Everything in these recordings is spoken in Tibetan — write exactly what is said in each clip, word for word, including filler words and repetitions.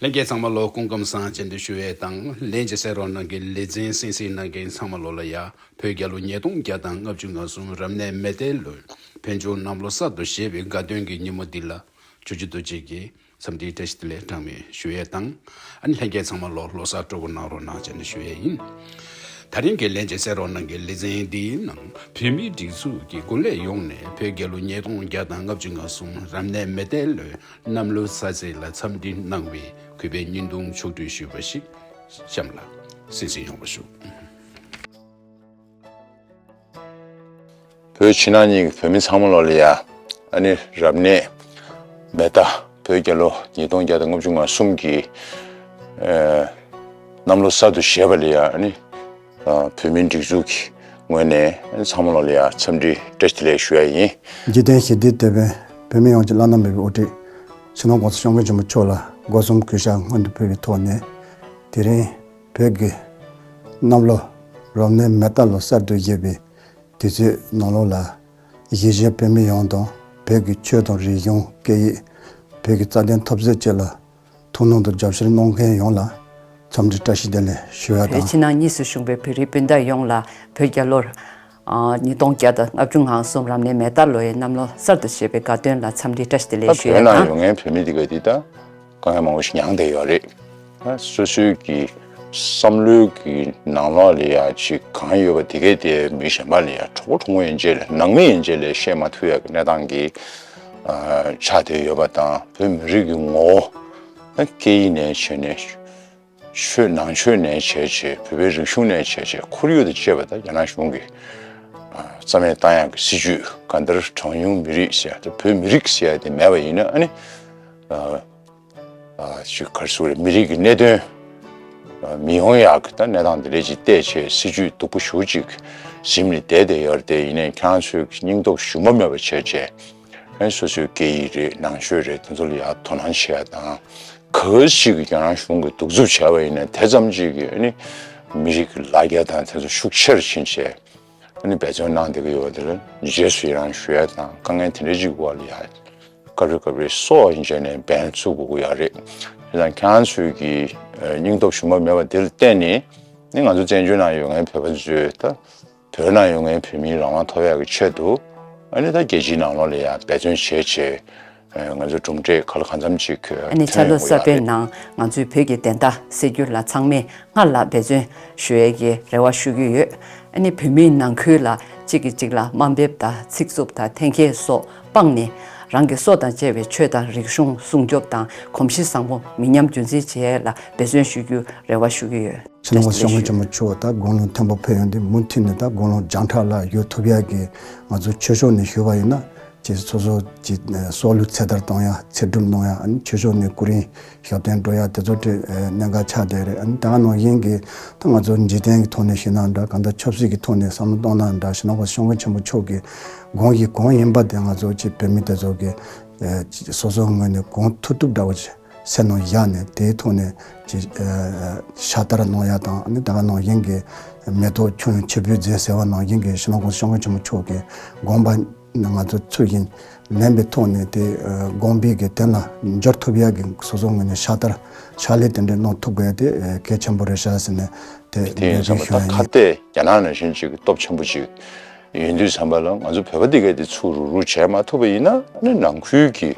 ལྷན་རྒྱས་ཚང་མ་ལོ་སྐུ་ཁམས་བཟང་བྱས་ཏེ་ཞུ་ཡས་དང་། ལན་གཅིག་གསན་རོགས་གནང་གི་ལེ་ཚན་གསན་གཟིགས་གནང་མཁན་ཚང་མ་ལོ་ལ་ཡ། བོད་རྒྱལ་ལོ་ཉིས་སྟོང་བརྒྱ་དང་ལྔ་བཅུ་ང་གསུམ་རབ་གནས་མེ་རྟའི་ལོའི་ཕན་ཆུང་གནམ་ལོ་གསར་དུ་བཞད་པའི་དགའ་སྟོན་གྱི་ཉིན་མོ་འདི་ལ། ཇོ་བོ་རྗེ་རྡོ་རྗེ་གི་འཚམས་འདྲིའི་བཀྲ་ཤིས་བདེ་ལེགས་གྲངས་མེད་ཞུ་ཡས་དང་། ཨ་ནི་ལྷན་རྒྱས་ཚང་མ་ལོ་ལོ་གསར་སྤྲོ་པོ་གནང་རོགས་གནང་བྱས་ནས་ཞུ་ཡས་ཡིན། ད་རིང་གི་ལན་གཅིག་གསན་རོགས་གནང་གི་ལེ་ཚན་འདིའི་ནང་བོད་མིའི་སྒྲིག་འཛུགས་ཀྱི་འགོ་ལས་ཡོངས་ནས་བོད་རྒྱལ་ལོ་ཉིས་སྟོང་བརྒྱ་དང་ལྔ་བཅུ་ང་གསུམ་རབ་གནས་མེ་རྟའི་ལོའི་གནམ་ལོ་གསར་ཚེས་ལ་འཚམས་འདྲི་གནང་བའི་གུས་པའི་བརྙན་ཐུང་ཕྱོགས་བསྒྲིགས་ཞུས་པ་ཞིག་གཤམ་ལ་གསན་གཟིགས་ཡོང་བ་ཞུ། བོད་ཕྱི་ནང་གཉིས་ཀྱི་བོད་མི་ཚང་མ་ལོ་ལ་ཡ། ཨ་ནི་རབ་གནས་མེ་རྟ་བོད་རྒྱལ་ལོ་ཉིས་སྟོང་བརྒྱ་དང་ལྔ་བཅུ་ང་གསུམ་གྱི་ཨ་གནམ་ལོ་གསར་དུ་བཞད་པ་ལ་ཡ། ཨ་ནི་ཨ་བོད་མིའི་སྒྲིག་འཛུགས་ཀྱི་ངོས་ནས་ཨ་ནི་ཚང་མ་ལོ་ལ་ཡ་འཚམས་འདྲི་བཀྲ་ཤིས་བདེ་ལེགས་ཞུ་ཡ་ཡིན། འཇིག་རྟེན་ཞི་བདེའི་དེད་དཔོན་བོད་མི་ཡོངས་ཀྱི་བླ་ན་མེད་པའི་དབུ་ཁྲིད་སྤྱི་ནོར་༸གོང་ས་༸སྐྱབས་མགོན་ཆེན་པོ་མཆོག་ལ་སྒོ་གསུམ་གུས་ཕྱག་སྔོན་དུ་ཕུལ་བའི་ཐོག་ནས། དེ་རིང་བོད་ཀྱི་གནམ་ལོ་རབ་གནས་མེ་རྟ་ལོ་གསར་དུ་བཞད་པའི་དུས་ཚོད་ནང་ལོགས་ལ། གཞིས་བྱེས་བོད་མི་ཡོངས་དང་། བོད་ཀྱི་ཆོས་དང་རིག་གཞུང་། སྐད་ཡིག་བོད་ཀྱི་རྩ་དོན་འཐབ་རྩོད་བཅས་ལ་ཐུགས་སྣང་དང་རྒྱབ་སྐྱོར་གནང་མཁན་ཡོངས་ལ་འཚམས་འདྲི་བཀྲ་ཤིས་བདེ་ལེགས་ཞུ་ཡ་བོད་དང་། ཕྱི་ནང་གཉིས་སུ་བཞུགས་པའི་བོད་རིགས་སྤུན་ཟླ་ཡོངས་ལ་བོད་རྒྱལ་ལོ་ཨ་ཉིས་སྟོང་བརྒྱ་དང་ལྔ་བཅུ་ང་གསུམ་རབ་གནས་མེ་རྟ་ལོའི་གནམ་ལོ་གསར་དུ་བཞད་པའི་དགའ་སྟོན་ལ་འཚམས་འདྲི་བཀྲ་ཤིས་བདེ་ད་ལེགས་ཞུ་བོད་ཡ་ནང་དང་། ཡོད་མཁན་བོད་མི་འདི་ག་འདི་ད་དཀའ་ངལ་མང་པོ་ཞིག་མྱངས་བསྡད་ཡོད་རེད། ཨ་སོ་སོའི་གི་བསམ་བློའི་གི་ནང་ལོགས་ལ་ཡ་ཅིག་གང་ཡོད་པ་དེ་གས་དེ་མི་གཞན་པ་ལ་ཡ་གྲོགས་པོ་གྲོགས་མོ་ཡན་ཆད་ལ་ནང་མི་ཡན་ཆད་ལ་བཤད་མ་ཐུབ་ཡ་གི་གནས་སྟངས་ཀྱི་ཨ་ཆགས་བསྡད་ཡོད་པ་དང་། བོད་མི་རིགས་ཀྱི་ངོ་བོ་ཨ་སྐད་ཡིག་ནས་བྱས་ནས། ཆོས་ནང་ཆོས་ནས་བྱས་བྱས། བོད་པའི་རིག་གཞུང་ནས་བྱས་བྱས། ཁོར་ཡུག་དང་བཅས་པ་ད་རྒྱ་ནག་གཞུང་གིས་ཨ་རྩ་མེད་བཏང་ཡག་གི་སྲིད་ཇུས། གང་ལྟར་གྲངས་ཉུང་མི་རིགས་ཟེར་ཡ་དེ། བོད་མི་རིགས་ཟེར་ཡ་དེ་མེད་པ་ཡིན་ན། ཨ་ནི་ཨ་ཨ་ཅིག་ག་རེ་ཟེར་དགོས་རེད། མི་རིགས་ཀྱི་གནད་དོན་ཨ་མི་ཡོང་ཡག་གི་ད་གནས་སྟངས་དེ་འདྲ་ཅིག་བལྟས་བྱས། སྲིད་ཇུས་སྡུག་པོ་ཞེ་པོ་ཅིག་ཟིན་ནས་བསྡད་བསྡད་ཡོད་རེད་དེ། ཡིན་ནའི་ཁྱེད་རང་ཚོས་སྙིང་སྟོབས་ཞུམ་པ་མེད་པ་བྱས་བྱས། ཨ་ནི་སོ་སོའི་སྐད་ཡིག་རེད། ནང་ཆོས་རེད། དེ་ཚོ་ལ་ཡ་དོ་སྣང་བྱེད་ཡ་དང་། ག་ག་ཞིག་གིས་རྒྱ་ནག་གཞུང་གིས་གདུག་རྩུབ་བྱས་པ་ཡིན་ན། དེ་ཙམ་ཅིག་གིས་ཨ་ནི་མི་རིགས་ཀྱི་ལ་རྒྱ་དང་དེ་ཚོ་ཤུགས་ཆེར་ཕྱིན་བྱས། ཨ་ནི་འབད་བརྩོན་གནང་བསྡད་ཀྱི་ཡོད་པ་དེ་ལ་རྗེས་སུ་ཡི་རང་ཞུ་ཡ་དང་། དཀའ་ངལ་དེ་འདྲ་ཅིག་འོག་ལ་ཡ་སྐབས་རེ་སྐབས་རེ་སྲོག་ཡིན་བྱས་ནས་འབེན་ཚུགས་དགོས་ཀྱི་ཡོད་རེད། དེ་ཙང་ཁྱེད་རང་ཚོས་ཀྱི་ཨ་སྙིང་སྟོབས་ཞུམ་པ་མེད་པ་དེ་ལ་བརྟེན་ནས། ཨ་ནི་ང་ཚོ་བཙན་བྱོལ་ནང་ཡོད་མཁན་བོད་པ་ཚོས་ད་བོད་ནང་ཡོད་མཁན་བོད་མིའི་རང་དབང་ཐོབ་ཡག་གི་ཆེད་དུ། ཨ་ནི་ད་རྒྱལ་སྤྱིའི་ནང་ལོགས་ལ་ཡང་འབད་བརྩོན་བྱས་བྱས། ཨ་ང་ཚོ་གྲུབ་འབྲས་ག་ལ་གང་འཚམ་ཅིག་ཨ་ནི་ཐོན་ཆ་ལོ་ཡོང་གི་གསར་ཡོད་པའི་རེད། ནང་ང་ཚོའི་བོད་ཀྱི་བདེན་མཐའ་གསལ་རྒྱུ་ལ་ཚང་མས་སྔར་ལ་འབད་བརྩོན་ཞུ་ཡས་ཀྱི་རེ་བ་ཞུ་གི་ཡོད། ཨ་ནི་བོད་མིའི་ནང་ཁུལ་ལ་གཅིག་གིས་གཅིག་ལ་དམའ་འབེབས་དང་ཚིག་རྩུབ་དང་འཐེན་འཁྱེར་སོགས་སྤངས་ནས། རང་གི་སྲོག་དང་བཅས་པའི་ཆོས་དང་རིག་གཞུང་སྲུང་སྐྱོབ་དང་། གོམས་གཤིས་བཟང་པོ་མི་ཉམས་རྒྱུན་འཛིན་བྱེད་ཡས་ལ་འབད་བརྩོན་ཞུ་རྒྱུ་རེ་བ་ཞུ་གི་ཡོད། སྤྱི་ནོར་༸གོང་ས་༸སྐྱབས་མགོན་ཆེན་པོ་མཆོག་ད་དགུང་ལོ་མཐོན་པོ་ཕེབས་ཡོང་དུས། མུ་མཐུད་ནས་ད་དགུང་ལོ་བརྒྱ་ཕྲག་ལ་ཡོད་ཐུབ་ཡག་གི་ང་ཚོ་ཆོས་ཕྱོགས་ནས་ཞུས་པ་ཡིན་ན། ཅིག་སོ་སོ་ཅིག་སྲོག་བླུ་ཚེ་ཐར་གཏོང་ཡ། ཚེ་སྒྲུབ་གནང་ཡ། ཨ་ནི་ཆོས་ཕྱོགས་ནས་སྐུ་རིམ་ཞབས་བརྟན་འགྲོ་ཡ་དེ་ཚོ་དེ་གནད་འགག་ཆགས་བསྡད་རེད། ཨ་ནི་དེ་ག་ནང་བཞིན་གྱི་ད་ང་ཚོ་འཇིག་རྟེན་གྱི་ཐོག་ནས་ཞུས་ན་འདྲ། གང་ལྟར་ཆབ་སྲིད་ཀྱི་ཐོག་ནས་བསམ་བློ་གཏོང་ན་འདྲ། སྤྱི་ནོར་༸གོང་ས་༸སྐྱབས་མགོན་ཆེན་པོ་མཆོག་གི་དགོངས་ཡིག་གང་ཡིན་པ་དེ་ང་ཚོ་ཅིག་བོད་མི་དེ་ཚོ་གི་ཨ་ཅིག་སོ་སོའི་ངོས་ནས་གང་ཐུབ་ཐུབ་འདྲ་བོ་ཅིག་སེམས་ནང་བཞག་ནས། དེའི་ཐོག་ནས་ཅིག་ཨ་ཕྱག་བསྟར་གནང་ཡ་དང་། ཨ་ནི་དེ་ག་ནང་བཞིན་གྱི་མེ་ཏོག་ཁྱོན་ཡོངས་ཆུ་བོའི་རྫས་ཟེར་བ་ནང་བཞིན་གྱི་སྤྱི་ནོར་༸གོང་ས་༸སྐྱབས་མགོན་ཆེན་པོ་མཆོག་གི་དགོངས་པ་ང་ཚོ་ཚུལ་བཞིན་ལེན་པའི་ཐོག་ནས། དེ་ཨ་དགོངས་པའི་གི་དོན་ལ་འཇོག་ཐུབ་ཡ་གི་སོ་སོའི་ངོས་ནས་ཕྱག་བསྟར་ཕྱག་ལས་དེ་འདྲ་གནང་ཐུབ་དགོས་ཡ་དེ་ཨ་གལ་ཆེན་པོ་རེད་ཤག་ཟེར་ནས་དེ་དེ་ཡིན་འབོད་ཙང་མ། སྐུལ་ཞུ་ཡ་ད་ཁ་ཡིན། གཏད་རྒྱ་ནག་ནང་བཞིན་ཅིག་སྟོབས་ཆེན་པོ་ཅིག་ཡིན་དུས་ཙམ་པ་ལ། ང་ཚོ་བོད་པ་འདི་གས་དེ་ཚུར་རུག་རུག་བྱས་མ་ཐུབ་པ་ཡིན་ན། ཨ་ནི་ནང་ཁུལ་གྱི་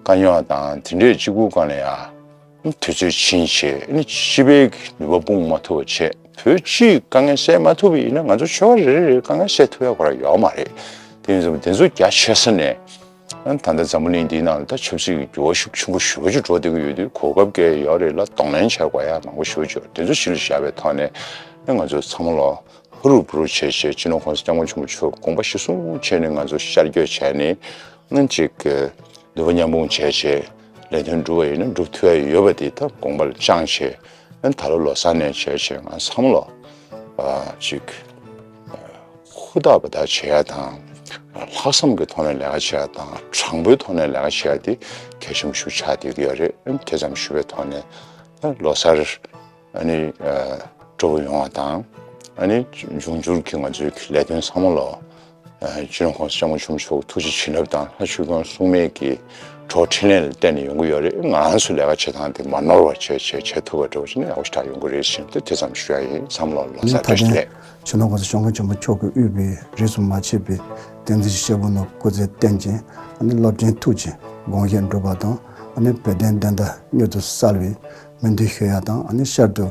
དཀའ་རྙོག་དང་དེ་འདྲས་གཅིག་པུ་སྒང་ལ་ཡ། དུས་ཚོད་ཕྱིན་བྱས། ཨ་ནི་སྤྱི་པའི་ནུས་པ་སྤུངས་མ་ཐུབ་པ་བྱས། བོད་སྤྱིའི་དཀའ་ངལ་སེལ་མ་ཐུབ་པ་ཡིན་ན། ང་ཚོ་ཆོལ་ཁ་རེ་རེ་རེའི་དཀའ་ངལ་སེལ་ཐུབ་ཡ་ཁོ་རང་ཡོད་མ་རེད། དེ་ཡིན་ཙང་དེ་ཚོ་རྒྱ་ཆེ་ས་ནས། ཨ་ནི་ད་ལྟ་འཛམ་བུ་གླིང་འདིའི་ནང་ལ་ད་ཆབ་སྲིད་ཀྱི་འགྱུར་བ་ཤུགས་ཆེན་པོ་ཞེ་པོ་ཅིག་འགྲོ་བསྡད་ཀྱི་ཡོད་དུས། གོ་སྐབས་འགའ་ཡོད་རེད་ལ། གདོང་ལེན་བྱེད་དགོས་ཡ་མང་པོ་ཞེ་པོ་ཅིག་ཡོད། དེ་ཚོ་གཞི་ལ་བཞག་པའི་ཐོག་ནས། ཨ་ནི་ང་ཚོ་ཚང་མ་ལོ་ཧུ་རུ་བུ་རུ་བྱས་བྱས། སྤྱི་ནོར་༸གོང་ས་༸སྐྱབས་མགོན་ཆེན་པོ་མཆོག་དགོངས་པ་གཞིར་བཟུང་བྱས་ནས་ང་ཚོ་ཤར་བསྐྱོད་བྱས་ནས། ཨ་ནི་ཅིག་ནུས་པ་མཉམ་སྤུངས་བྱས་བྱས་ལས་དོན་སྒྲུབ་པ་ཡིན་ན་སྒྲུབ་ཐུབ་ཡ་ཡོད་པ་དེ་ད་དགོངས་པ་ལ་བཅངས་བྱས། ཨ་ནི་ད་ལོ་ལོ་གསར་ནས་བྱས་བྱས་ང་ཚང་མ་ལོ་ཨ་ཅིག་ཨ་ཧུར་ཐག་འབད་ཐག་བྱེད་ཡ་དང་། ལྷག་བསམ་གྱི་ཐོག་ནས་ལས་ཀ་བྱེད་ཡ་དང་། དྲང་པོའི་ཐོག་ནས་ལས་ཀ་བྱེད་ཡ་དེ་གལ་ཆེན་པོ་ཞིག་ཆགས་བསྡད་ཀྱི་ཡོད་རེད། ཨ་ནི་དེ་ཙམ་ཞུ་བའི་ཐོག་ནས། ད་ལོ་གསར་ཨ་ནི་ཨ་སྤྲོ་པོ་ཡོང་བ་དང་། ཨ་ནི་འབྱུང་འགྱུར་གྱི་ང་ཚོའི་ལས་དོན་ཚང་མ་ལོ་ཨ་སྤྱི་ནོར་༸གོང་ས་༸སྐྱབས་མགོན་ཆེན་པོ་མཆོག་ཐུགས་རྗེ་བྱིན་རླབས་དང་། ལྷ་ཆོས་སྐྱོང་སྲུང་མའི་གི་ གྲོགས་འཕྲིན་ལས་ལ་བརྟེན་ནས་ཡོང་གི་ཡོད་རེད། ང་རང་ཚོ་ལས་ཀ་བྱེད་སྟངས་དེ་མ་ནོར་བ་བྱས་བྱས་བྱེད་ཐུབ་པ་འདྲ་བོ་ཞིག་ནི་ཡག་པོ་ཞེ་དྲག་ཡོང་གི་རེད་ཟེར་ནས་དེ་དེ་ཙམ་ཞུ་ཡ་ཡིན། བསམ་བློ་ལ་ཨ་ནི་ད་ཐེངས་བཀྲ་ཤིས་བདེ་ལེགས། སྤྱི་ནོར་༸གོང་ས་༸སྐྱབས་མགོན་ཆེན་པོ་མཆོག་གིས་དབུས་པའི་རིས་སུ་མ་ཆད་པའི་བསྟན་འཛིན་སྐྱབས་མགོན་ནོར་བུ་སྐུ་ཚེ་བརྟན་ཅིང་། ཨ་ནི་རླབས་ཆེན་ཐུགས་ཀྱི་དགོངས་བཞེད་འགྲུབ་པ་དང་། ཨ་ནི་བོད་དོན་བདེན་མཐའ་མྱུར་དུ་གསལ་བའི་སྨོན་འདུན་ཞུ་ཡ་དང་། ཨ་ནི་ཤར་དུ་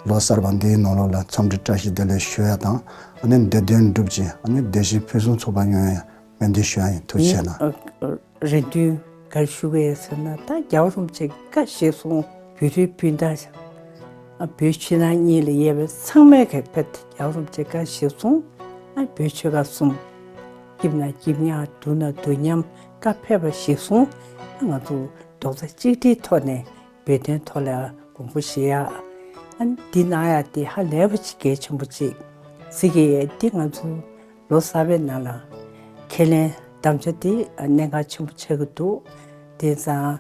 ལོ་གསར་པ་འདིའི་ནང་ལོགས་ལ་འཚམས་འདྲི་བཀྲ་ཤིས་བདེ་ལེགས་ཞུ་ཡ་དང་། ཨ་ནི་བདེ་དོན་འགྲུབ་ཅིང་། ཨ་ནི་བདེ་སྐྱིད་ཕུན་སུམ་ཚོགས་པ་ཡོང་ཡ་སྨོན་འདུན་ཞུ་ཡ་ཡིན། ཐུགས་རྗེ་ཆེ་གནང་། རེ་འདུན་ག་རེ་ཞུ་གི་ཡོད་ཟེར་ན། ད་རྒྱལ་བ་རིན་པོ་ཆེ་བཀའ་གཞིར་བཟུང་བོད་རིགས་སྤུན་ཟླ་ཞིག་ཨ་བོད་ཕྱི་ནང་གཉིས་ལ་ཡོད་པའི་ཚང་མས་གི་ཕེབས་ཏེ་རྒྱལ་བ་རིན་པོ་ཆེ་བཀའ་གཞིར་བཟུང་ཨ་བོད་ཆོལ་ཁ་གསུམ་སྐྱིད་ན་སྐྱིད་མཉམ། སྡུག་ན་སྡུག་མཉམ་བཀའ་ཕེབས་པ་གཞིར་བཟུང་ཨ་ང་ཚོ་རྡོག་རྩ་གཅིག་སྒྲིལ་ཐོག་ནས་བོད་དོན་ཐོག་ལ་དགོངས་པ་བཞེས་ཡ། ཨ་འདི་གནང་ཡ་དེ་ཧ་ལས་པ་ཅིག་གལ་ཆེན་པོ་ཅིག་གཟིགས་ཀྱི་ཡོད། འདི་ང་ཚོ་ལོ་གསར་པའི་ནང་ལ་ཁས་ལེན་དམ་བཅའ་དེ་གནད་འགག་ཆེན་པོ་ཆགས་ཀྱི་འདུག་དེ་ཙང་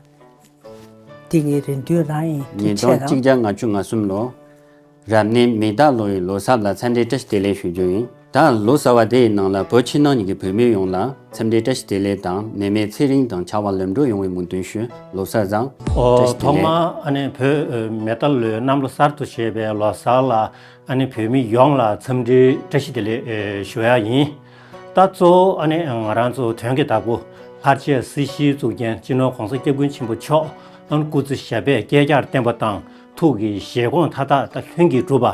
འདི་ངའི་རེ་འདུན་རང་ཡིན། ཐུགས་ཉིས་རྗེ་ཆེ་སྟོང་གཅིག་གནང་། བརྒྱ་ལྔ་བཅུ་ང་གསུམ་ལོ་རབ་གནས་མེ་རྟ་ལོའི་ལོ་གསར་ལ་འཚམས་འདྲི་བཀྲ་ཤིས་བདེ་ལེགས་ཞུ་རྒྱུ་ཡིན། ད་ལོ་གསར་པ་དེའི་ནང་ལ་བོད་ཕྱི་ནང་གཉིས་ཀྱི་བོད་མི་ཡོངས་ལ་འཚམས་འདྲི་བཀྲ་ཤིས་བདེ་ལེགས་དང་། ནད་མེད་ཚེ་རིང་དང་བྱ་བ་ལམ་འགྲོ་ཡོང་བའི་སྨོན་འདུན་ཞུ། ལོ་གསར་བཟང་། ཨོ། བཀྲ་ཤིས་བདེ་ཐོག་མ་ལེགས། ཨ་ནི་བོད་མེ་རྟ་ལོའི་གནམ་ལོ་གསར་དུ་བཞད་པའི་ལོ་གསར་ལ་ཨ་ནི་བོད་མི་ཡོངས་ལ་འཚམས་འདྲི་བཀྲ་ཤིས་བདེ་ལེགས་ཨེ་ཞུ་ཡ་ཡིན། ད་གཙོ་བོ་ཨ་ནི་ང་རང་ཚོ་དོན་གྱི་བདག་པོ་ལྷར་བཅས་སྲིད་ཞིའི་གཙུག་རྒྱན་སྤྱི་ནོར་༸གོང་ས་༸སྐྱབས་མགོན་ཆེན་པོ་མཆོག་ཨ་ནི་སྐུ་ཚེ་ཞབས་པད་བསྐལ་བརྒྱར་བརྟན་པ་དང་། ཐུགས་ཀྱི་བཞེད་དགོངས་མཐའ་དག་ད་ལྷུན་གྱིས་གྲུབ་པ།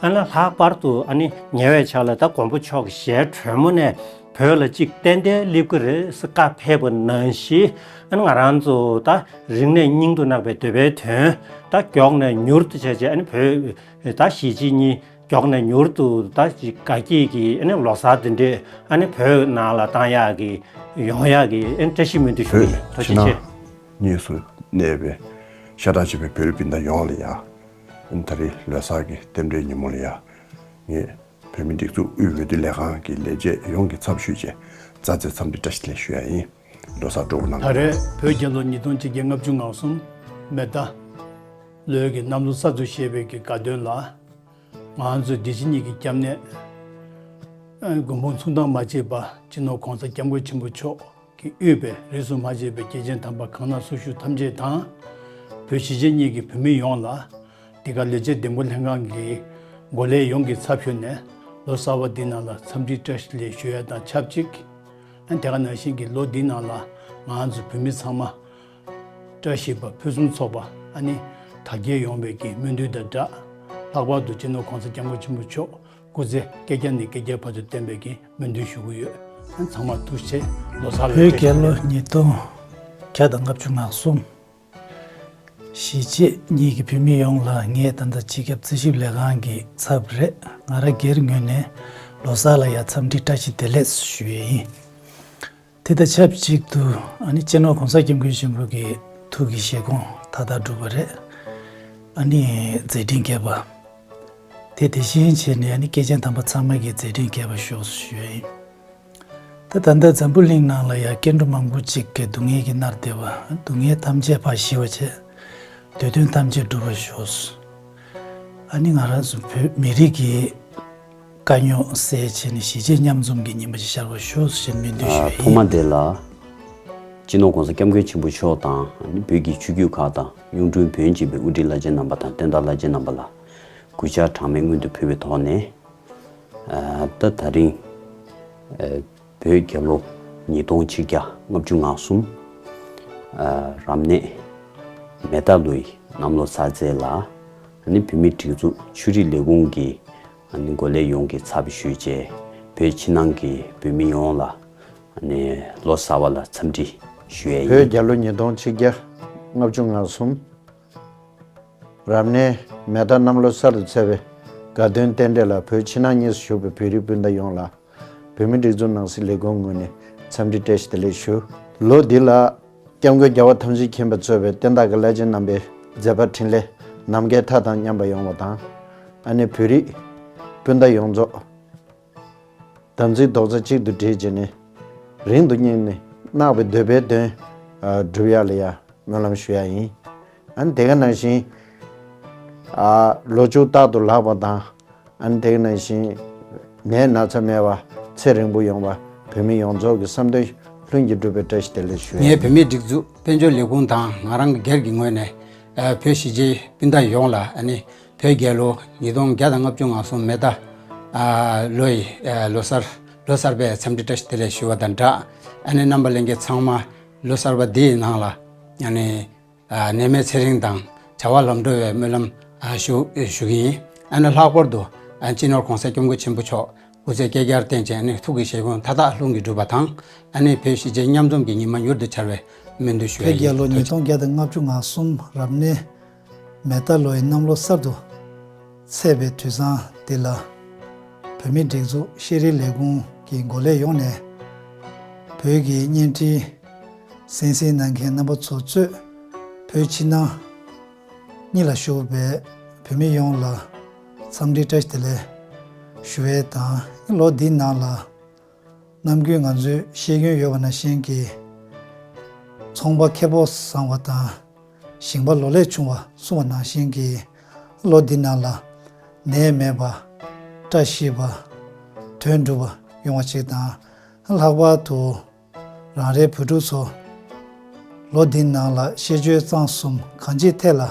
ཨ་ནི་ལྷག་པར་དུ་ཨ་ནི་ཉེ་བའི་ཆར་ལ་ད་མགོན་པོ་མཆོག་གི་ཞལ་དྲོན་མོ་ནས་བོད་ལ་གཅིག་ཏན་ཏན་སླེབས་ཀྱི་རེད་ཟེར་བཀའ་ཕེབས་པ་ནང་བཞིན། ཨ་ནི་ང་རང་ཚོ་ད་རིང་ནས་སྙིང་དུ་བརྣག་པའི་འདོད་པའི་དོན་ད་མགྱོགས་ནས་མྱུར་དུ་བྱས་བྱས། ཨ་ནི་བོད་ད་གཞིས་བྱེས་གཉིས་མགྱོགས་ནས་མྱུར་དུ་ད་དགའ་སྐྱིད་ཀྱི་ཨ་ནི་ལོ་གསར་འདི་འདྲས་ཨ་ནི་བོད་ནང་ལ་བཏང་ཡག་གི་ཡོང་ཡག་གི་ཨ་ནི་བཀྲ་ཤིས་སྨོན་འདུན་ཞུ་གི་ཡིན། ཐུགས་རྗེ་ཆེ། གཉིས་སུ་གནས་པའི་ཤ་ཁྲག་གཅིག་པའི་བོད་རིགས་སྤུན་ཟླ་ཡོངས་ལ་ཡ། ཨ་ནི་ད་རེས་ལོ་གསར་གྱི་རྟེན་འབྲེལ་ཉིན་མོ་ལ་ཡ། ངས་བོད་མིའི་སྒྲིག་འཛུགས་དབུས་འོས་བསྡུ་ལས་ཁང་གི་ལས་བྱེད་ཡོངས་ཀྱི་ཚབ་ཞུས་བྱས་མཛའ་བརྩེའི་འཚམས་འདྲི་བཀྲ་ཤིས་བདེ་ལེགས་ཞུ་ཡ་ཡིན། ལོ་གསར་སྤྲོ་པོ་གནང་། ད་རེས་བོད་རྒྱལ་ལོ་ཉིས་སྟོང་ཆིག་བརྒྱ་ལྔ་བཅུ་ང་གསུམ་མེ་རྟ་ལོའི་གི་གནམ་ལོ་གསར་དུ་བཞད་པའི་གི་དགའ་སྟོན་ལ། ང་ཚོའི་བདེ་སྐྱིད་གཉིས་ཀྱི་སྐྱབས་གནས་མགོན་པོ་མཚུངས་ཟླ་མ་མཆིས་པ་སྤྱི་ནོར་༸གོང་ས་༸སྐྱབས་མགོན་ཆེན་པོ་མཆོག་གིས་དབུས་པའི་རིས་སུ་མ་ཆད་པའི་སྐྱེས་ཆེན་དམ་པ་གང་ན་སུ་བཞུགས་ཐམས་ཅད་དང་། བོད་གཞིས་བྱེས་གཉིས་ཀྱི་བོད་མི་ཡོངས་ལ། འདི་ག་ལས་བྱེད་འདེམས་བསྐོ་ལྷན་ཁང་གི་འགོ་ལས་ཡོངས་ཀྱི་ཚབ་ཞུས་ནས་ལོ་གསར་པ་འདི་ནང་ལ་འཚམས་འདྲི་བཀྲ་ཤིས་བདེ་ལེགས་ཞུ་ཡ་དང་ཆབས་ཅིག་ཨ་ནི་དེ་ག་ནང་བཞིན་གྱི་ལོ་འདི་ནང་ལ་ང་ཚོ་བོད་མི་ཚང་མ་བཀྲ་ཤིས་པ་ཕུན་སུམ་ཚོགས་པ་ཨ་ནི་དར་རྒྱས་ཡོང་བའི་གི་སྨོན་འདུན་དང་སྦྲགས། ལྷག་པར་དུ་སྤྱི་ནོར་༸གོང་ས་༸སྐྱབས་མགོན་ཆེན་པོ་མཆོག་སྐུ་ཚེ་བསྐལ་བརྒྱ་ནས་བསྐལ་བརྒྱའི་བར་དུ་བརྟན་པའི་གི་སྨོན་འདུན་ཞུ་གི་ཡོད། ཨ་ནི་ཚང་མ་ཐུགས་རྗེ་ཆེ། ལོ་གསར་ལ་བོད་རྒྱལ་ལོ་ཉིས་སྟོང་བརྒྱ་དང་ལྔ་བཅུ་ང་གསུམ། གཞིས་བྱེས་གཉིས་ཀྱི་བོད་མི་ཡོངས་ལ་ངས་ད་ལྟ་སྤྱི་ཁྱབ་རྩིས་ཞིབ་ལས་ཁང་གི་ཚབ་རེད། ང་རང་སྒེར་ངོས་ནས་ལོ་གསར་ལ་ཡ་འཚམས་འདྲི་བཀྲ་ཤིས་བདེ་ལེགས་ཞུ་ཡས་ཡིན། དེ་དང་ཆབས་ཅིག་ཏུ་ཨ་ནི་སྤྱི་ནོར་༸གོང་ས་༸སྐྱབས་མགོན་ཆེན་པོ་གི་ཐུགས་ཀྱི་བཞེད་དགོངས་མཐའ་དག་གྲུབ་པ་རེད། ཨ་ནི་མཛད་འཕྲིན་རྒྱས་པ། དེ་དེ་བཞིན་བྱས་ནས་ཨ་ནི་སྐྱེས་ཆེན་དམ་པ་ཚང་མ་གི་མཛད་འཕྲིན་རྒྱས་པ་ཤོག་ཞུ་ཡས་ཡིན། ད་ད་ལྟ་འཛམ་བུ་གླིང་ནང་ལ་ཡ་སྐྱེ་འགྲོ་མང་པོ་ཅིག་གི་སྡུག་བསྔལ་གྱིས་མནར་བསྡད་པ། སྡུག་བསྔལ་ཐམས་ཅད་ཕར་ཞི་བ་བྱས། འདོད་དོན་ཐམས་ཅད་འགྲུབ་པར་ཤོག་ཨ་ནི་ང་རང་ཚོ་བོད་མི་རིགས་ཀྱི་དཀའ་རྙོག་སེལ་བྱས་ནས་གཞིས་བྱེས་མཉམ་འཛོམས་ཀྱི་ཉི་མ་ཞིག་ཤར་བར་ཤོག་ཞེས་སྨོན་འདུན་ཞུ་ཡི་ཡིན། ཐོག་མ་དེ་ལ་སྤྱི་ནོར་༸གོང་ས་༸སྐྱབས་མགོན་ཆེན་པོ་མཆོག་དང་ཨ་ནི་བོད་ཀྱི་ཆོས་བརྒྱུད་ཁག་དང་གཡུང་དྲུང་བོན་གཅིག་པའི་དབུ་ཁྲིད་བླ་ཆེན་རྣམ་པ་དང་བསྟན་བདག་བླ་ཆེན་རྣམ་པ་ལ་གུས་ཕྱག་གྲངས་མེད་སྔོན་དུ་ཕུལ་བའི་ཐོག་ནས། ད་ད་རིང་བོད་རྒྱལ་ལོ་ཉིས་སྟོང་ཆིག་བརྒྱ་ལྔ་བཅུ་ང་གསུམ་རབ་གནས་མེ་རྟ་ལོའི་གནམ་ལོ་གསར་ཚེས་ལ་ཨ་ནི་བོད་མིའི་སྒྲིག་འཛུགས་ཆོས་རིག་ལས་ཁུངས་ཀྱི་ཨ་ནི་འགོ་ལས་ཡོངས་ཀྱི་ཚབ་ཞུས་བྱས་བོད་ཕྱི་ནང་གི་བོད་མི་ཡོངས་ལ་ཨ་ནི་ལོ་གསར་པ་ལ་འཚམས་འདྲི་ཞུ་ཡས་བོད་ཡིན། རྒྱལ་ལོ་ཉིས་སྟོང་ཆིག་བརྒྱ་ལྔ་བཅུ་ང་གསུམ། རབ་གནས་མེ་རྟ་གནམ་ལོ་གསར་དུ་ཚེས་པའི་དགའ་སྟོན་རྟེན་འབྲེལ་ལ་བོད་ཕྱི་ནང་གཉིས་སུ་བཞུགས་པའི་བོད་རིགས་སྤུན་ཟླ་ཡོངས་ལ་བོད་མིའི་སྒྲིག་འཛུགས་ནང་སྲིད་ལས་ཁུངས་ངོས་ནས་འཚམས་འདྲི་བཀྲ་ཤིས་བདེ་ལེགས་ཞུ། ལོ་འདི་ལ་སྐྱབས་མགོན་རྒྱལ་བ་ཐམས་ཅད་མཁྱེན་པ་གཙོས་པའི་བསྟན་བདག་གི་བླ་ཆེན་རྣམ་པའི་མཛད་པ་འཕྲིན་ལས་ནམ་མཁའི་མཐའ་དང་མཉམ་པ་ཡོང་བ་དང་། ཨ་ནེ་བོད་རིགས་སྤུན་ཟླ་ཡོངས་རྫོགས་དམ་ཚིག་རྡོག་རྩ་གཅིག་ཏུ་སྒྲིལ་བྱས་ནས་རིང་དུ་སྙིང་ནས་བརྣག་པའི་འདོད་པའི་དོན་སྒྲུབ་ཡག་ལ་ཡང་སྨོན་ལམ་ཞུ་ཡག་ཡིན། ཨ་ནི་དེ་ག་ནང་བཞིན་ཨ་ལོ་ཕྱུགས་རྟག་ཏུ་ལེགས་པ་དང་། ཨ་ནི་དེ་ག་ནང་བཞིན་ནད་ན་ཚ་མེད་པ་ཚེ་རིང་པོ་ཡོང་བ་བོད་མི་ཡོངས་རྫོགས་ཀྱི་བསམ་དོན་ ལྷུན་གྱིས་གྲུབ་པའི་བཀྲ་ཤིས་བདེ་ལེགས་ཞུ་ཡ་ཡིན། ངས་བོད་མིའི་སྒྲིག་འཛུགས་དཔལ་འབྱོར་ལས་ཁུངས་དང་ང་རང་གི་སྒེར་གྱི་ངོས་ནས་ཨ་བོད་གཞིས་བྱེས་སྤུན་ཟླ་ཡོངས་ལ་ཨ་ནི་བོད་རྒྱལ་ལོ་ཉིས་སྟོང་བརྒྱ་དང་ལྔ་བཅུ་ང་གསུམ་མེ་རྟ་ཨ་ལོ་ཡི་ཨ་ལོ་གསར་ལོ་གསར་པའི་འཚམས་འདྲི་བཀྲ་ཤིས་བདེ་ལེགས་ཞུ་བ་དང་སྦྲགས། ཨ་ནི་རྣམ་པ་ལྷན་རྒྱས་ཚང་མ་ལོ་གསར་པ་འདིའི་ནང་ལ་ཨ་ནི་ཨ་ནད་མེད་ཚེ་རིང་དང་བྱ་བ་ལམ་འགྲོ་བའི་སྨོན་ལམ་ཨ་ཞུ་ཞུ་གི་ཡིན། ཨ་ནི་ལྷག་པར་དུ་ཨ་སྤྱི་ནོར་༸གོང་ས་༸སྐྱབས་མགོན་ཆེན་པོ་མཆོག་སྐུ་ཚེ་བསྐལ་བརྒྱར་བརྟན་ཅིང་ཨ་ནི་ཐུགས་ཀྱི་བཞེད་དགོངས་མཐའ་དག་ལྷུན་གྱིས་གྲུབ་པ་དང་། ཨ་ནི་བོད་གཞིས་བྱེས་མཉམ་འཛོམས་ཀྱི་ཉི་མ་མྱུར་དུ་འཆར་བའི་སྨོན་འདུན་ཞུ་ཡ་ཡིན། བོད་རྒྱལ་ལོ་ཉིས་སྟོང་བརྒྱ་དང་ལྔ་བཅུ་ང་གསུམ་རབ་གནས་མེ་རྟ་ལོའི་གནམ་ལོ་གསར་དུ་ཚེས་པའི་དུས་བཟང་འདི་ལ། བོད་མིའི་སྒྲིག་འཛུགས་ཤེས་རིག་ལས་ཁུངས་ཀྱི་འགོ་ལས་ཡོངས་ནས་བོད་ཀྱི་བརྙན་འཕྲིན་གསན་གཟིགས་གནང་མཁན་རྣམ་པ་ཚོ་གཙོས་བོད་ཕྱི་ནང་གཉིས་ལ་བཞུགས་པའི་བོད་མི་ཡོངས་ལ་འཚམས་འདྲི་བཀྲ་ཤིས་བདེ་ལེགས་ཞུ་བའི་དང་། ལོ་འདིའི་ནང་ལ་ནམ་རྒྱུན་ང་ཚོས་ཤེས་ཀྱིན་ཡོད་པ་ནང་བཞིན་གྱི་ཚོང་པ་ཁེ་ཕོགས་བཟང་བ་དང་ཞིང་པ་ལོ་ལེགས་བྱུང་བ་གསུངས་པ་ནང་བཞིན་གྱི་ལོ་འདི་ནང་ལ་ནད་མེད་པ་བཀྲ་ཤིས་པ་དོན་འགྲུབ་པ་ཡོང་བ་ཅིག་དང་། ལྷག་པར་དུ་རང་རེའི་བོད་ཕྲུག་ཚོ་ལོ་འདིའི་ནང་ལ་ཤེས་སྦྱོང་གཙང་གསུམ་གང་ཅིའི་ཐད་ལ་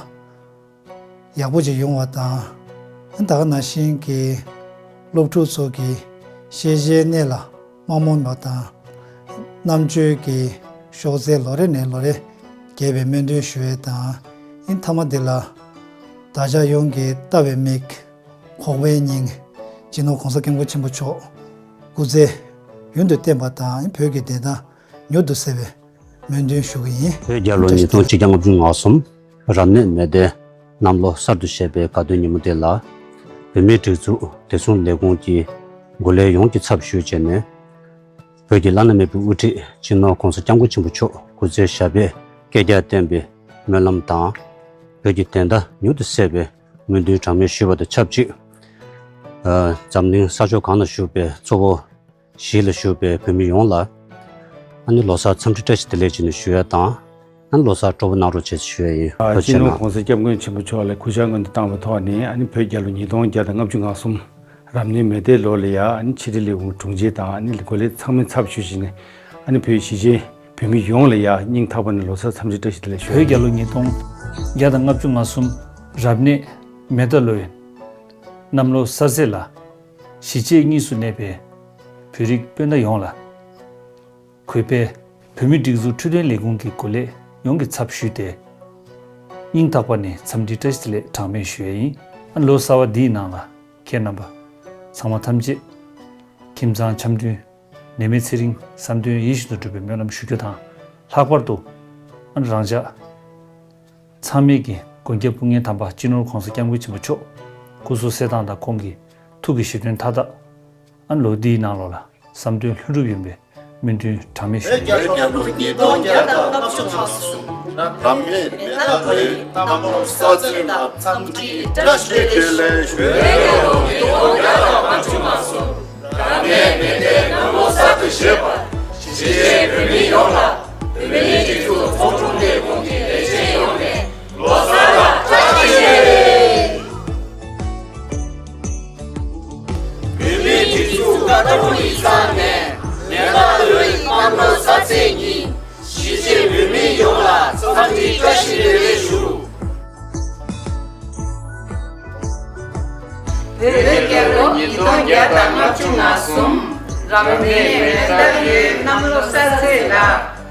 ཡག་པོ་ཅིག་ཡོང་བ་དང་། ད་ག་ནང་བཞིན་གྱི་སློབ་ཕྲུག་ཚོ་གི་ཤེས་བྱའི་གནས་ལ་མ་རྨོངས་པ་དང་། རྣམ་དཔྱོད་ཀྱི་གཤོག་རྩལ་ལོ་རེ་ནས་ལོ་རེ་རྒྱས་པའི་སྨོན་འདུན་ཞུ་ཡས་དང་། ཨིན་མཐའ་མ་འདི་ལ་བདག་ཅག་ཡོངས་ཀྱིས་ལྟ་བའི་མིག་ཁོག་པའི་སྙིང་། སྤྱི་ནོར་༸གོང་ས་༸སྐྱབས་མགོན་ཆེན་པོ་མཆོག་སྐུ་ཚེ་ཡུན་དུ་བརྟན་པ་དང་། བོད་ཀྱི་བདེན་མཐའ་མྱུར་དུ་གསལ་བའི་སྨོན་འདུན་ཞུ་གི་ཡིན། བོད་རྒྱལ་ལོ་ཉིས་སྟོང་ཆིག་བརྒྱ་ལྔ་བཅུ་ང་གསུམ་རབ་གནས་མེ་ལྡེ་གནམ་ལོ་གསར་དུ་བཞད་པའི་དགའ་སྟོན་ཉིན་མོ་དེ་ལ། བོད་མིའི་སྒྲིག་འཛུགས་བདེ་སྲུང་ལས་ཁུངས་ཀྱི་འགོ་ལས་ཡོངས་ཀྱི་ཚབ་ཞུས་བྱས་ནས། བོད་ཀྱི་བླ་ན་མེད་པའི་དབུ་ཁྲིད་སྤྱི་ནོར་༸གོང་ས་༸སྐྱབས་མགོན་ཆེན་པོ་མཆོག་སྐུ་ཚེ་ཞབས་པད་བསྐལ་བརྒྱར་བརྟན་པའི་སྨོན་ལམ་དང་། བོད་ཀྱི་བདེན་མཐའ་མྱུར་དུ་གསལ་བའི་སྨོན་འདུན་གྲངས་མེད་ཞུས་པ་དང་ཆབས་ཅིག་ཨ། འཛམ་གླིང་ས་ཕྱོགས་གང་ན་བཞུགས་པའི་གཙོ་བོ་གཞིས་ལ་བཞུགས་པའི་བོད་མི་ཡོངས་ལ་ཨ་ནི་ལོ་གསར་འཚམས་འདྲི་བཀྲ་ཤིས་བདེ་ལེགས་ཅེས་ནས་ཞུ་ཡ་དང་། ཨ་ནི་ལོ་གསར་སྤྲོ་པོ་གནང་རོགས་བྱེད་ཅེས་ཞུ་ཡ་ཡིན། ཨ། ཐུགས་རྗེ་སྤྱི་ནོར་གནང་།༸གོང་ས་༸སྐྱབས་མགོན་ཆེན་པོ་མཆོག་ལ་གུས་ཕྱག་སྔོན་དུ་བཏང་བའི་ཐོག་ནས། ཨ་ནི་བོད་རྒྱལ་ལོ་ཉིས་སྟོང་བརྒྱ་དང་ལྔ་བཅུ་ང་གསུམ་རབ་གནས་མེ་ལྡེ་ལོ་ལ་ཡ། ཨ་ནི་ཕྱི་དྲིལ་ལས་ཁུངས་དྲུང་ཆེ་དང་། ཨ་ནི་འགོ་ལས་ཚང་མའི་ཚབ་ཞུས་བྱས་ནས། ཨ་ནི་བོད་གཞིས་བྱེས་བོད་མི་ཡོངས་ལ་ཡ་སྙིང་ཐག་པ་ནས་ལོ་གསར་འཚམས་འདྲི་བཀྲ་ཤིས་བདེ་ལེགས་ཞུ་ཡ་ཡིན། བོད་རྒྱལ་ལོ་ཉིས་སྟོང་བརྒྱ་དང་ལྔ་བཅུ་ང་གསུམ་རབ་གནས་མེ་ལྡེ་ལོའི་གནམ་ལོ་གསར་ཚེས་ལ། གཞིས་བྱེས་གཉིས་སུ་གནས་པའི་བོད་རིགས་སྤུན་ཟླ་ཡོངས་ལ། གུས་པས་བོད་མིའི་སྒྲིག་འཛུགས་འཕྲོད་བསྟེན་ལས་ཁུངས་ཀྱི་འགོ་ལས་ཡོངས་ཀྱི་ཚབ་ཞུས་ཏེ། སྙིང་ཐག་པ་ནས་འཚམས་འདྲི་བཀྲ་ཤིས་བདེ་ལེགས་གྲངས་མེད་ཞུ་ཡ་ཡིན། ཨ། ལོ་གསར་པ་འདིའི་ནང་ལ་ཁྱེད་རྣམ་པ་ཚང་མ་ཐམས་ཅད་ཁྱིམ་ཚང་འཆམ་མཐུན། ནད་མེད་ཚེ་རིང་། བསམ་དོན་ཡིད་བཞིན་དུ་འགྲུབ་པའི་སྨོན་ལམ་ཞུ་རྒྱུ་དང་། ལྷག་པར་དུ་ཨ་ནི་རང་ཅག་ཚང་མས་ཀྱི་མགོན་སྐྱབས་སྐུ་ངལ་དམ་པ་སྤྱི་ནོར་༸གོང་ས་༸སྐྱབས་མགོན་ཆེན་པོ་མཆོག་སྐུ་གཟུགས་གསལ་ཐང་དང་། ཁོང་གི་ཐུགས་ཀྱི་བཞེད་དོན་མཐའ་དག་ཨ་ནི་ལོ་འདིའི་ནང་ལོགས་ལ་བསམ་དོན་ལྷུན་གྲུབ་ཡོང་བའི་སྨོན་འདུན་གྲངས་མེད་ཞུ་ཡ་ཡིན། བོད་རྒྱལ་ལོ་ཉིས་སྟོང་བརྒྱ་དང་ལྔ་བཅུ་ང་གསུམ་རབ་གནས་མེ་ལྡེ་ལོའི་གནམ་ལོ་གསར་ཚེས་ལ་འཚམས་འདྲི་བཀྲ་ཤིས་བདེ་ལེགས་ཞུ་ཡ་ཡིན། བོད་རྒྱལ་ལོ་ཉིས་སྟོང་བརྒྱ་དང་ལྔ་བཅུ་ང་གསུམ་རབ་གནས་མེ་ལྡེའི་གནམ་ལོ་གསར་དུ་བཞད་པར་གཞིས་བྱེས་བོད་མི་ཡོངས་ལ་བོད་མིའི་སྒྲིག་འཛུགས་ཚོགས་དྲུང་ལས་ཁུངས་ཀྱི་ལས་བྱེད་ཡོངས་ནས་ལོ་གསར་ལ་བཀྲ་ཤིས་བདེ་ལེགས། བོད་མིའི་སྒྲིག་འཛུགས་བཀའ་དྲུང་ཡིག་ཚང་ནས་མེ་ལྡེ་ལོའི་གནམ་ལོ་གསར་ཚེས་ཉིན་གཞིས་བྱེས་བོད་མི་ཡོངས་ལ་འཚམས་འདྲི་བཀྲ་ཤིས་བདེ་ལེགས་ཞུ། བོད་རྒྱལ་ལོ་ཉིས་སྟོང་བརྒྱ་དང་ལྔ་བཅུ་ང་གསུམ་རབ་གནས་མེ་ལྡེ་ལོའི་གནམ་ལོ་གསར་ཚེས་ལ་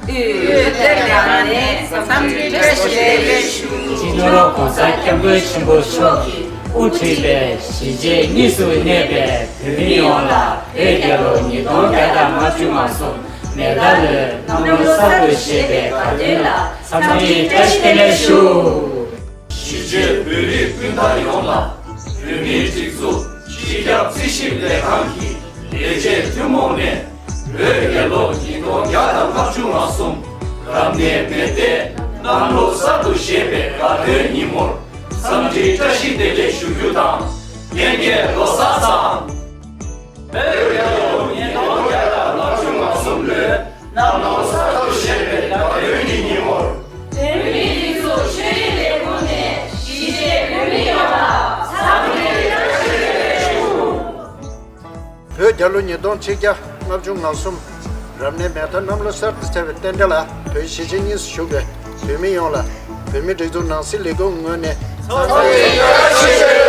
དབུས་བོད་སྡེ་ལྔ་ནས་འཚམས་འདྲི་བཀྲ་ཤིས་བདེ་ལེགས་ཞུ། སྤྱི་ནོར་༸གོང་ས་༸སྐྱབས་མགོན་ཆེན་པོ་མཆོག་གིས་དབུ་ཁྲིད་པའི་གཞིས་བྱེས་གཉིས་སུ་གནས་པའི་བོད་མི་ཡོངས་ལ་བོད་རྒྱལ་ལོ་ཉིས་སྟོང་བརྒྱ་དང་ལྔ་བཅུ་ང་གསུམ་མེ་ལྡེ་ལོའི་གནམ་ལོ་གསར་དུ་བཞད་པའི་དགའ་སྟོན་ལ་འཚམས་འདྲི་བཀྲ་ཤིས་བདེ་ལེགས་ཞུ། གཞིས་བྱེས་བོད་རིགས་སྤུན་ཟླ་ཡོངས་ལ་བོད་མིའི་སྒྲིག་འཛུགས་སྤྱི་ཁྱབ་རྩིས་ཞིབ་ལས་ཁང་གི་ལས་བྱེད་ཐུན་མོང་ནས་བོད་རྒྱལ་ལོ་ཉིས་སྟོང་བརྒྱ་དང་ལྔ་བཅུ་ང་གསུམ་རབ་གནས་མེ་ལྡེའི་གནམ་ལོ་གསར་དུ་བཞད་པའི་དགའ་སྟོན་ཉིན་མོར་འཚམས་འདྲི་བཀྲ་ཤིས་བདེ་ལེགས་ཞུ་རྒྱུ་དང་། ལྷན་རྒྱས་ལོ་གསར་བཟང་། བོད་རྒྱལ་ལོ་ཉིས་སྟོང་བརྒྱ་དང་ལྔ་བཅུ་ང་གསུམ་ལོའི་གནམ་ལོ་གསར་དུ་བཞད་པའི་དགའ་སྟོན་གྱི་ཉིན་མོར། བོད་མིའི་སྒྲིག་འཛུགས་ཆོས་རིག་ལས་ཁུངས་ནས་གཞིས་བྱེས་བོད་མི་ཡོངས་ལ་འཚམས་འདྲི་བཀྲ་ཤིས་བདེ་ལེགས་ཞུ། བོད་རྒྱལ་ལོ་ཉིས་སྟོང་ཆིག་བརྒྱ་ལྔ་བཅུ་ང་གསུམ་ རབ་གནས་མེ་རྟ་གནམ་ལོ་གསར་དུ་ཚེས་པའི་རྟེན་འབྲེལ་ལ། བོད་གཞིས་བྱེས་གཉིས་སུ་བཞུགས་པའི་བོད་མི་ཡོངས་ལ་བོད་མིའི་སྒྲིག་འཛུགས་ནང་སྲིད་ལས་ཁུངས་ངོས་ནས་འཚམས་འདྲི་བཀྲ་ཤིས་བདེ་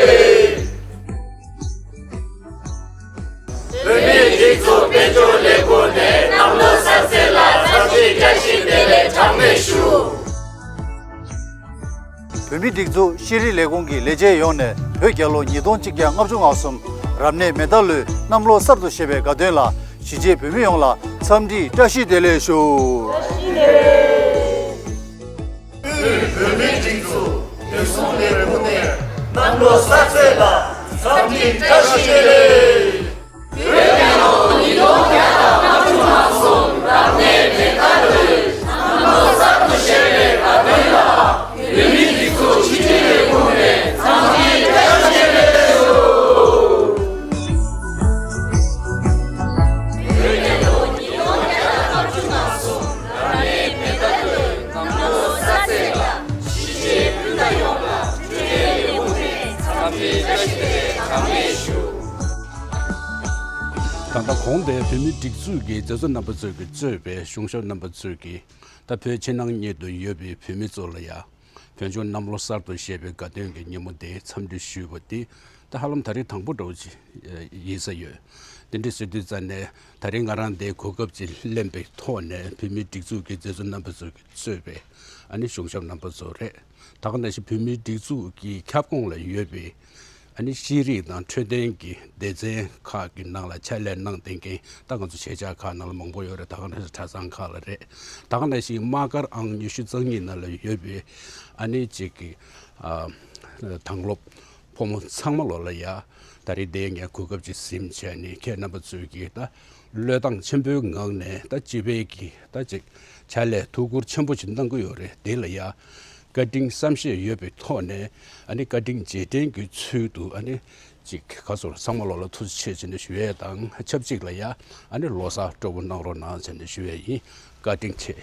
ལེགས། བོད་མིའི་སྒྲིག་འཛུགས་དཔལ་འབྱོར་ལས་ཁུངས་ནས་གནམ་ལོ་གསར་ཚེས་ལ་འཚམས་འདྲི་བཀྲ་ཤིས་བདེ་ལེགས་གྲངས་མེད་ཞུ། བོད་མིའི་སྒྲིག་འཛུགས་ཤེས་རིག་ལས་ཁུངས་ཀྱི་ལས་བྱེད་ཡོངས་ནས་བོད་རྒྱལ་ལོ་ཉིས་སྟོང་ཆིག་བརྒྱ་ལྔ་བཅུ་ང་གསུམ་རབ་གནས་མེ་རྟ་ལོའི་གནམ་ལོ་གསར་དུ་བཞད་པའི་དགའ་སྟོན་ལ་གཞིས་བྱེས་བོད་མི་ཡོངས་ལ་འཚམས་འདྲི་བཀྲ་ཤིས་བདེ་ལེགས་ཞུ། དབུས་བོད་མིའི་སྒྲིག་འཛུགས་དོན་སྲུང་ལས་ཁུངས་ནས་གནམ་ལོ་གསར་ཚེས་ལ་འཚམས་འདྲི་བཀྲ་ཤིས་བདེ་ལེགས། ད་ལྟ་གོང་དེ་བོད་མིའི་སྒྲིག་འཛུགས་ཀྱི་མཛད་གཙོ་རྣམ་པ་ཚོས་ཀྱིས་གཙོས་པའི་གཞུང་ཞབས་རྣམ་པ་ཚོས་ཀྱིས་ད་བོད་ཕྱི་ནང་གཉིས་སུ་ཡོད་པའི་བོད་མི་ཚོ་ལ་ཡ། བོད་ལྗོངས་གནམ་ལོ་གསར་དུ་བཞད་པའི་དགའ་སྟོན་གྱི་ཉིན་མོ་དེ་འཚམས་འདྲི་ཞུས་པ་དེ་ད་ཧ་ལམ་ད་རེས་དང་པོ་འདྲ་བོ་ཅིག་ཡིན་ས་ཡོད། དེ་འདྲ་ཟེར་དུས་ཙ་ནས་ད་རེས་ང་རང་དེའི་གོ་སྐབས་ཅིག་ལེན་པའི་ཐོག་ནས་བོད་མིའི་སྒྲིག་འཛུགས་ཀྱི་མཛད་གཙོ་རྣམ་པ་ཚོས་ཀྱིས་གཙོས་པའི་ཨ་ནི་གཞུང་ཞབས་རྣམ་པ་ཚོ་རེད། ད་ག་ནང་བཞིན་བོད་མིའི་སྒྲིག་འཛུགས་ཀྱི་ཁྱབ་ཁོངས་ལ་ཡོད་པའི་ཨ་ནི་ཤེས་རིག་དང་འཕྲོད་བསྟེན་གྱི་སྡེ་ཚན་ཁག་གི་ནང་ལ་ཕྱག་ལས་གནང་བསྡད་མཁན་ད་ང་ཚོ་གཞིས་ཆགས་ཁག་ནང་ལ་མང་པོ་ཡོད་རེད། ད་ག་ནང་བཞིན་གྲྭ་ཚང་ཁག་ལ་རེད། ད་ག་ནང་བཞིན་དམག་སྒར་ཨང་ཉི་ཤུ་རྩ་གཉིས་ནང་ལ་ཡོད་པའི་ཨ་ནི་གཅིག་གི་ཨ་དྭང་སློབ་ཕོ་མོ་ཚང་མ་ལོ་ལ་ཡ་ད་རེས་དེ་ངས་གོ་སྐབས་ཅིག་ཟིན་བྱས་ནས་ཁྱེད་རྣམ་པ་ཚོས་ཀྱིས་ད་བློས་བཏང་ཆེན་པོའི་ངང་ནས་ད་སྤྱི་པའི་གི་ད་ཅིག་ཕྱག་ལས་ཐུགས་ཁུར་ཆེན་པོ་ཞིག་གནང་གི་ཡོད་རེད། དེ་ལ་ཡ་བཀའ་དྲིན་བསམ་ཤེས་ཡོད་པའི་ཐོག་ནས་ཨ་ནི་བཀའ་དྲིན་རྗེས་དྲན་གྱི་ཚུལ་དུ་ཨ་ནི་ཅིག་ག་ཚོད་ཚང་མ་ལོ་ལ་ཐུགས་རྗེ་ཆེ་ཟེར་ནས་ཞུ་ཡས་དང་ཆབས་ཅིག་ལ་ཡ་ཨ་ནི་ལོ་གསར་སྤྲོ་པོ་གནང་རོགས་གནང་ཟེར་ནས་ཞུ་ཡས་ཡིན། བཀའ་དྲིན་ཆེ།